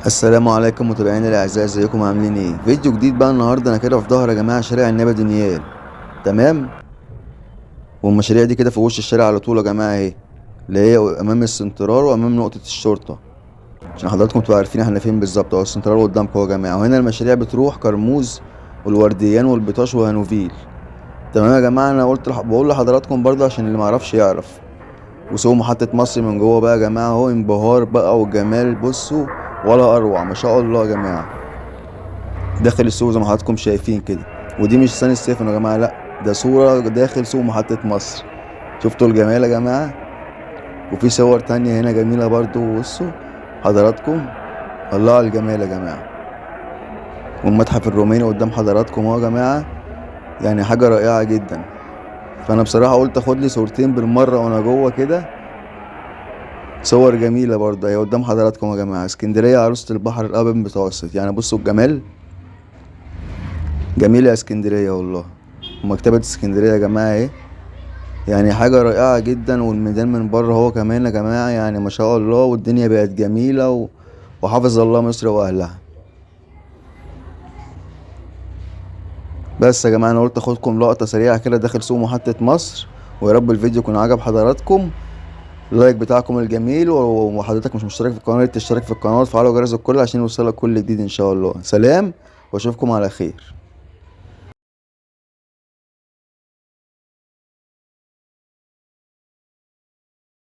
السلام عليكم متابعينا الاعزاء، ازيكم عاملين ايه؟ فيديو جديد بقى النهارده. انا كده في ظهر يا جماعة شارع النبي دانيال، تمام؟ والمشاريع دي كده في وش الشارع على طول يا جماعة اهي، اللي هي امام السنترال وامام نقطة الشرطة، عشان حضراتكم تبقوا عارفين احنا فين بالظبط. اهو السنترال قدامكم اهو يا جماعة، وهنا المشاريع بتروح كرموز والورديان والبطاش وهانوفيل، تمام يا جماعة؟ انا قلت بقول لحضراتكم برضه عشان اللي معرفش يعرف. وسوق محطة مصر من جوه بقى يا جماعة اهو، انبهار بقى والجمال، بصوا ولا اروع ما شاء الله يا جماعة. داخل السوق زي ما حضراتكم شايفين كده، ودي مش سان ستيفانو يا جماعة، لا ده صوره داخل سوق محطة مصر. شفتوا الجمال يا جماعة؟ وفي صور تانية هنا جميلة برضو، بصوا حضراتكم، الله على الجمال يا جماعة. والمتحف الروماني قدام حضراتكم اهو يا جماعة، يعني حاجة رائعة جدا. فانا بصراحة قلت اخد لي صورتين بالمرة وانا جوه كده، صور جميلة برضه اهي قدام حضراتكم يا جماعة. اسكندرية عروسة البحر الأبيض المتوسط، يعني بصوا الجمال، جميلة يا اسكندرية والله. ومكتبة اسكندرية يا جماعة اهي، يعني حاجة رائعة جدا. والميدان من بره هو كمان يا جماعة، يعني ما شاء الله، والدنيا بقت جميلة وحافظ الله مصر وأهلها. بس يا جماعة أنا قلت أخدكم لقطة سريعة كده داخل سوق محطة مصر، ويا رب الفيديو يكون عجب حضراتكم. اللايك بتاعكم الجميل، وحضرتك مش مشترك في القناة تشترك في القناة وتفعلوا جرس الكل عشان يوصلك كل جديد إن شاء الله. سلام وأشوفكم على خير.